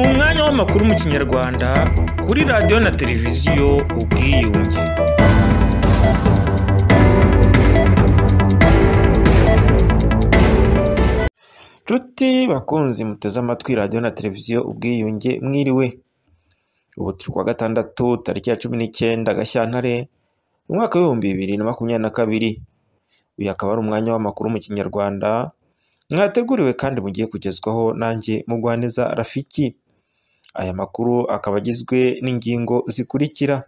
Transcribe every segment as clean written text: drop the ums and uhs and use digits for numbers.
Umwanya w'amakuru mu Kinyarwanda kuri radiyo na televiziyo Ubwiyunge. Nshuti bakunzi muteze amatwi radiyo na televiziyo Ubwiyunge, mwiriwe. Ubu turi kuwa gatandatu tariki ya 19 Gashyantare umwaka w'2022. Uyu akaba ari umwanya w'amakuru mu Kinyarwanda mwateguriwe kandi mugiye kugezwaho nanjye Mugwaneza Rafiki. Aya makuru akaba agizwe n'ingingo zikurikira.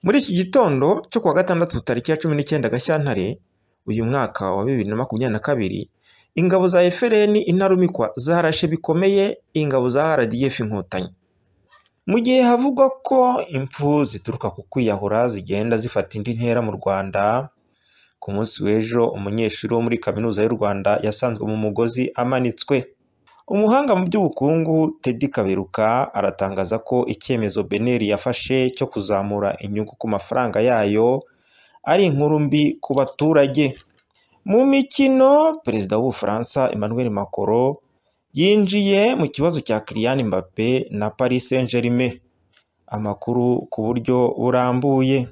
Muri iki gitondo cyo kuwa gatandatu tariki ya 19 Gashyantare uyu mwaka wa 2022, ingabo za FLN intarumikwa zarashe bikomeye ingabo za RDF Inkotanyi. Mu gihe havugwa ko impfu zituruka ku kwiyahura zigenda zifata indi ntera mu Rwanda, ku munsi w'ejo umunyeshuri wo muri Kaminuza y'u Rwanda yasanzwe mu mugozi amanitswe. Umuhanga mu by'ubukungu Teddy Kaberuka aratangaza ko icyemezo BNR yafashe cyo kuzamura inyungu ku mafaranga yayo ari inkuru mbi ku baturage. Mu mikino, Perezida w'Ubufaransa Emmanuel Macron yinjiye mu kibazo cya Kylian Mbappe na Paris Saint-Germain. Amakuru ku buryo burambuye.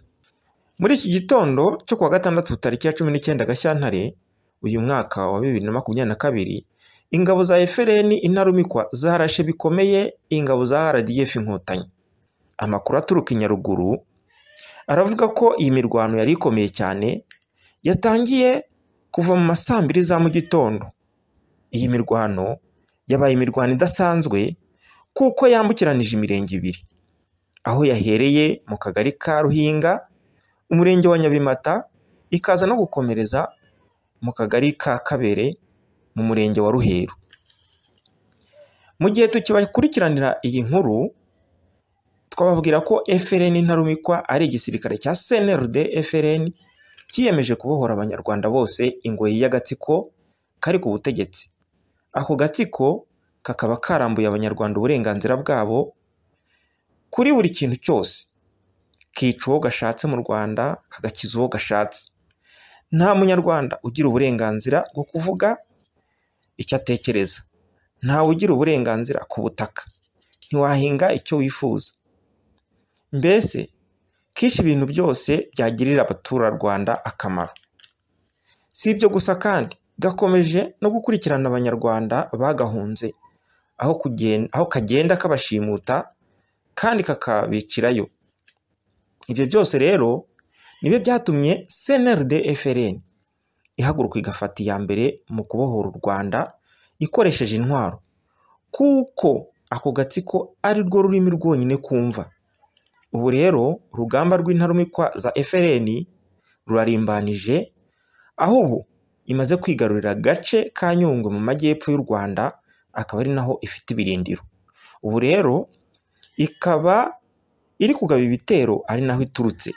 Muri iki gitondo cyo kuwa gatandatu tariki ya 19 Gashyantare uyu mwaka wa 2022, ingabo za FLN intarumikwa zarashe bikomeye ingabo za RDF Inkotanyi. Amakuru aturuka i Nyaruguru aravuga ko iyi mirwano yari ikomeye cyane, yatangiye kuva mu ma saa mbiri za mu gitondo. Iyi mirwano yabaye imirwano idasanzwe kuko yambukiranije imirenge ibiri, aho yahereye mu kagari ka Ruhinga, umurenge wa Nyabimata, ikaza no gukomereza mu kagari ka Kabere mu murenge wa Ruheru. Mu gihe tukibakurikiranira iyi nkuru, twababwira ko FLN intarumikwa ari igisirikare cya CNRD FLN cyiyemeje kubohora Abanyarwanda bose ingoyi y'agatsiko kari ku butegetsi. Ako gatsiko kakaba karambuye Abanyarwanda uburenganzira bwabo kuri buri kintu cyose, kica uwo gashatse mu Rwanda, kagakiza uwo gashatse. Nta munyarwanda ugira uburenganzira bwo kuvuga icyo atekereza, ntawe ugira uburenganzira ku butaka, ntiwahinga icyo wifuza. Mbese kishe ibintu byose byagirira abaturarwanda akamaro. Si ibyo gusa kandi, gakomeje no gukurikirana Abanyarwanda bagahunze, aho kagenda kabashimuta kandi kakabicirayo. Ibyo byose rero nibyo byatumye CNRD FLN ihaguruka igafata iya mbere mu kubohora u Rwanda ikoresheje intwaro, kuko ako gatsiko ari rwo rurimi rwonyine kumva. Ubu rero urugamba rw'intarumikwa za FLN rurarimbanije, aho ubu imaze kwigarurira agace ka Nyungwe mu majyepfo y'u Rwanda, akaba ari naho ifite ibirindiro. Ubu rero ikaba iri kugaba ibitero ari naho iturutse.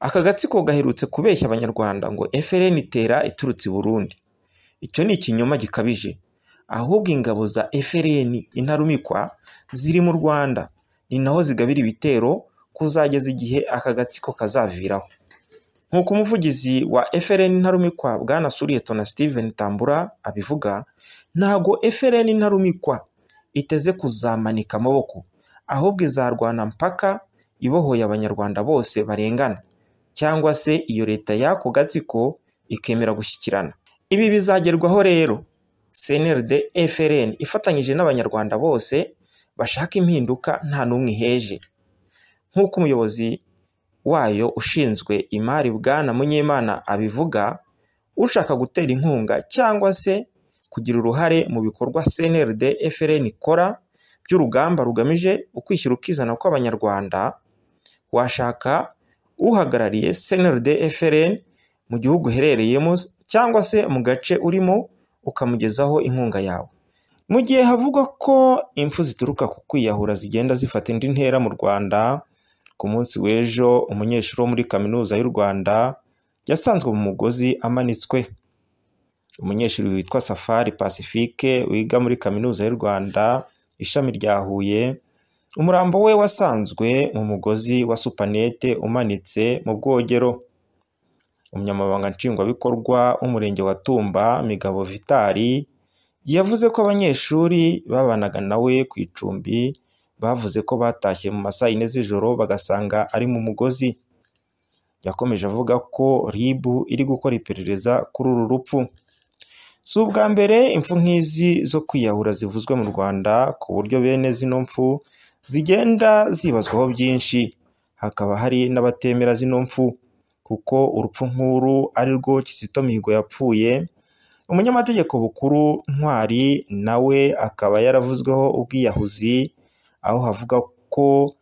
Aka gatsiko gaherutse kubeshya Abanyarwanda ngo FLN itera iturutse i Burundi. Icyo ni ikinyoma gikabije. Ahubwo ingabo za FLN intarumikwa ziri mu Rwanda, ni naho zigabira ibitero kuzageza igihe aka gatsiko kazaviraho. Nk'uko umuvugizi wa FLN intarumikwa Bwana Suriyetona Steven Tambura abivuga, ntago FLN intarumikwa iteze kuzamanika amaboko, ahubwo izarwana mpaka ibohoye Abanyarwanda bose barengana, cyangwa se iyo leta y'ako gatsiko ikemera gushyikirana. Ibi bizagerwaho rero CNRD FLN ifatanyije n'Abanyarwanda bose bashaka impinduka nta n'umwe iheje. Nk'uko umuyobozi wayo ushinzwe imari Bwana Munyemana abivuga, ushaka gutera inkunga cyangwa se kugira uruhare mu bikorwa CNRD FLN ikora by'urugamba rugamije ukwishyira ukizana kw'Abanyarwanda, washaka uhagarariye CNRD FLN mu gihugu uherereyemo cyangwa se mu gace urimo ukamugezaho inkunga yawe. Mu gihe havugwa ko impfu zituruka ku kwiyahura zigenda zifata indi ntera mu Rwanda, ku munsi w'ejo umunyeshuri wo muri Kaminuza y'u Rwanda yasanzwe mu mugozi amanitswe. Umunyeshuri witwa Safari Pacifique wiga muri Kaminuza y'u Rwanda ishami rya Huye, umurambo we wasanzwe mu mugozi wa supanete umanitse mu bwogero. Umunyamabanga nshingwabikorwa w'umurenge wa Tumba Migabo Vitali Yavuze ko abanyeshuri babanaga nawe ku icumbi bavuze ko batashye mu masaa 4 z'ijoro bagasanga ari mu mugozi. Yakomeje avuga ko RIB iri gukora iperereza kuri uru rupfu. Si ubwa mbere impfu nk'izi zo kwiyahura zivuzwe mu Rwanda, ku buryo bene zino mpfu zigenda zibazwaho byinshi, hakaba hari n'abatemera zino mpfu kuko urupfu nk'uru ari rwo Kizito Mihigo yapfuye. Umunyamategeko Bukuru Ntwari nawe akaba yaravuzweho ubwiyahuzi, aho havuga ko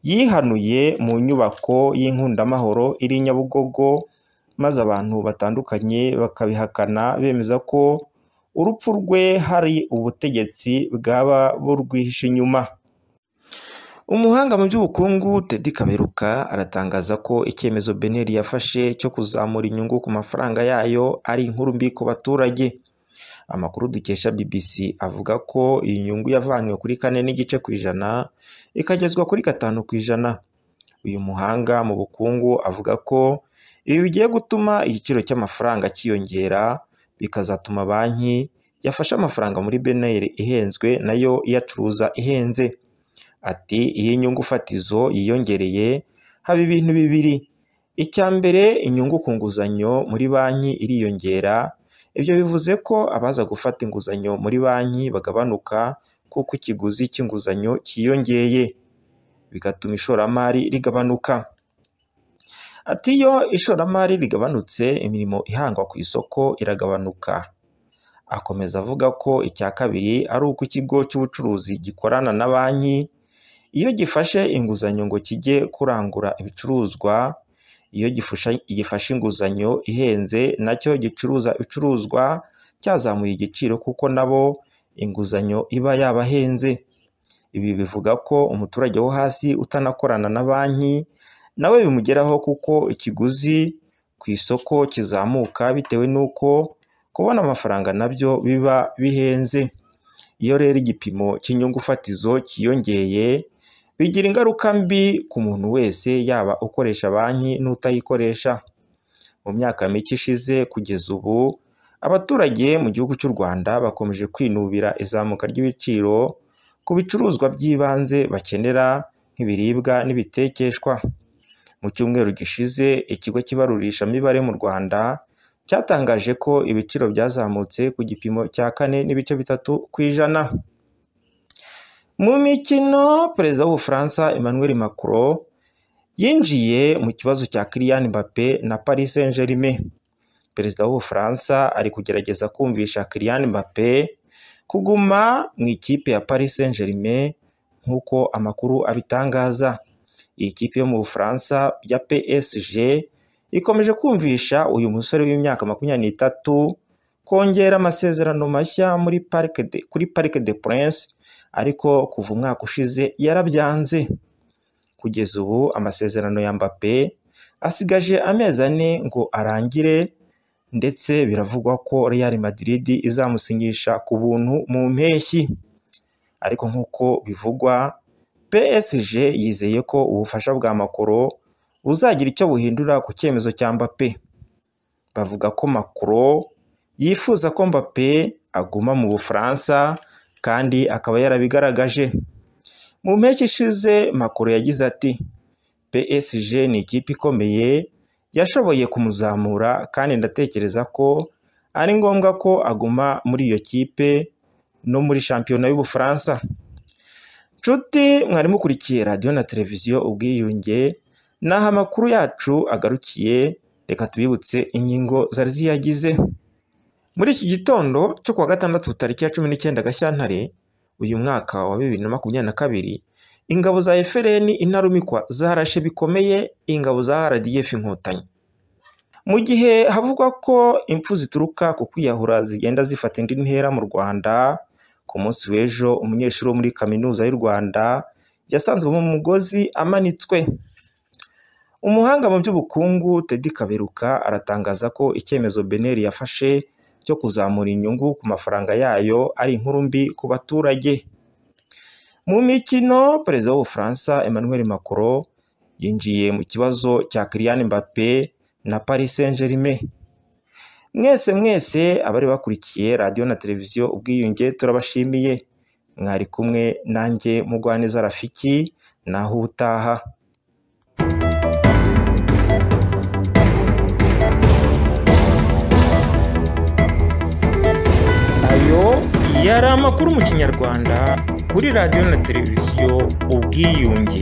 yihanuye mu nyubako y'Inkundamahoro iri Nyabugogo, maze abantu batandukanye bakabihakana bemeza ko urupfu rwe hari ubutegetsi bwaba burwihishe inyuma. Umuhanga mu by'ubukungu Teddy Kaberuka aratangaza ko icyemezo BNR yafashe cyo kuzamura inyungu ku mafaranga yayo ari inkuru mbi ku baturage. Amakuru dukesha BBC avuga ko iyi nyungu yavanywe kuri 4.5% ikagezwa kuri 5%. Uyu muhanga mu bukungu avuga ko ibi bigiye gutuma igiciro cy'amafaranga cyiyongera, bikazatuma banki yafashe amafaranga muri BNR ihenzwe nayo iyacuruza ihenze. Ati iyi nyungu fatizo yiyongereye haba ibintu bibiri. Icya mbere, inyungu ku nguzanyo muri banki iriyongera. Ibyo bivuze ko abaza gufata inguzanyo muri banki bagabanuka kuko ikiguzi cy'inguzanyo cyiyongeye, bigatuma ishoramari rigabanuka. Ati iyo ishoramari rigabanutse, imirimo ihangwa ku isoko iragabanuka. Akomeza avuga ko icya kabiri ari uko ikigo cy'ubucuruzi gikorana na banki iyo gifashe inguzanyo ngo kijye kurangura ibicuruzwa, iyo gifashe inguzanyo ihenze nacyo gicuruza ibicuruzwa cyazamuye igiciro kuko nabo inguzanyo iba yabahenze. Ibi bivuga ko umuturage wo hasi utanakorana na banki nawe bimugeraho kuko ikiguzi ku isoko kizamuka bitewe n'uko kubona amafaranga nabyo biba bihenze. Iyo rero igipimo cy'inyungu fatizo cyiyongeye, bigira ingaruka mbi ku muntu wese, yaba ukoresha banki n'utayikoresha. Mu myaka mike ishize kugeza ubu, abaturage mu gihugu cy'u Rwanda bakomeje kwinubira izamuka ry'ibiciro ku bicuruzwa by'ibanze bakenera nk'ibiribwa n'ibitekeshwa. Mu cyumweru gishize, ikigo cy'ibarurishamibare mu Rwanda cyatangaje ko ibiciro byazamutse ku gipimo cya 4.3%. Mu mikino, Perezida w'Ubufaransa Emmanuel Macron yinjiye mu kibazo cya Kylian Mbappé na Paris Saint-Germain. Perezida w'Ubufaransa ari kugerageza kumvisha Kylian Mbappé kuguma mu ikipe ya Paris Saint-Germain nk'uko amakuru abitangaza. Iyi kipe yo mu Bufaransa ya PSG ikomeje kumvisha uyu musore w'imyaka 23 kongera amasezerano mashya muri kuri Parc des Princes, ariko kuva umwaka ushize yarabyanze. Kugeza ubu amasezerano ya Mbappé asigaje amezi 4 ngo arangire, ndetse biravugwa ko Real Madrid izamusinyisha ku buntu mu mpeshyi. Ariko nk'uko bivugwa, PSG yizeye ko ubufasha bwa Macron buzagira icyo buhindura ku cyemezo cya Mbappé. Bavuga ko Macron yifuza ko Mbappé aguma mu Bufaransa kandi akaba yarabigaragaje. Mu mpeshyi ishize Macron yagize ati PSG ni ikipe ikomeye yashoboye kumuzamura, kandi ndatekereza ko ari ngombwa ko aguma muri iyo kipe no muri shampiyona y'Ubufaransa. Nshuti mwari mukurikiye radiyo na televiziyo Ubwiyunge, naho amakuru yacu agarukiye, reka tubibutse ingingo zari ziyagize. Muri iki gitondo cyo kuwa gatandatu tariki ya 19 Gashyantare uyu mwaka wa 2022, ingabo za FLN intarumikwa zarashe bikomeye ingabo za RDF Inkotanyi. Mu gihe havugwa ko impfu zituruka ku kwiyahura zigenda zifata indi ntera mu Rwanda, ku munsi w'ejo umunyeshuri wo muri Kaminuza y'u Rwanda yasanzwe mu mugozi amanitswe. Umuhanga mu by'ubukungu Teddy Kaberuka aratangaza ko icyemezo BNR yafashe cyo kuzamura inyungu ku mafaranga yayo ari inkuru mbi ku baturage. Mu mikino, Perezida w'Ubufaransa Emmanuel Macron yinjiye mu kibazo cya Kylian Mbappé na Paris Saint-Germain. Mwese mwese abari bakurikiye radiyo na televiziyo Ubwiyunge turabashimiye. Mwari kumwe nanjye Mugwaneza Rafiki, naho ubutaha. Ayo yari amakuru mu Kinyarwanda kuri radiyo na televiziyo Ubwiyunge.